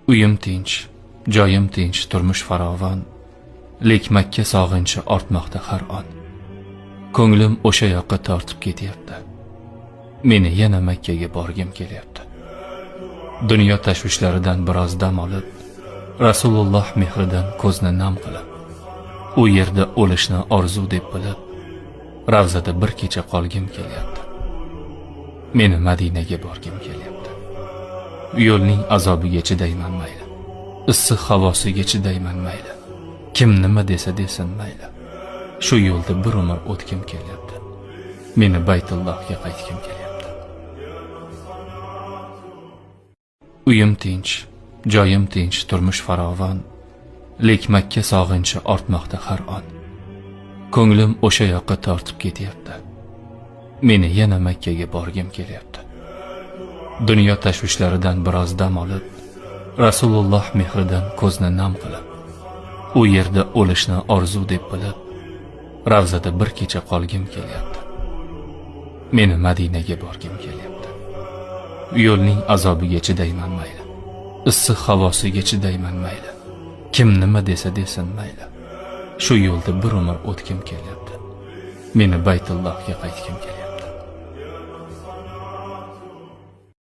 Uyim tinch, joyim tinch, turmush farovon, lek Makka sog'inchi ortmoqda har on. Ko'nglim o'sha yoqqa tortib ketyapti. Meni yana Makkaga borgim kelyapti. Dunyo tashvishlaridan biroz dam olib, Rasululloh mehridan ko'zni nam qilib, u yerda o'lishni orzu deb bilib, ravzada bir kecha qolgim kelyapti. Meni Madinaga borgim kelyapti. Yo'lning azobiga chidayman mayli. Issiq havosiga chidayman mayli. Kim nima desa desin mayli. Shu yo'lda bir umr o'tgim kelyapti. Meni Baytullohga qaytgim kelyapti. Uyim tinch, joyim tinch, turmush farovon, lek Makka sog'inchi ortmoqda har on. Ko'nglim o'sha yoqqa tortib ketyapti. Meni yana Makkaga borgim kelyapti. Dunyo tashvishlaridan biroz dam olib, Rasululloh mehridan ko'zni nam qilib, u yerda o'lishni orzu deb bilib, ravzada bir kecha qolgim kelyapti. Meni Madinaga borgim kelyapti. Yo'lning azobiga chidayman mayli. Issiq havosiga chidayman mayli. Kim nima desa desin mayli. Shu yo'lda bir umr o'tgim kelyapti. Meni Baytullohga qaytgim kelyapti.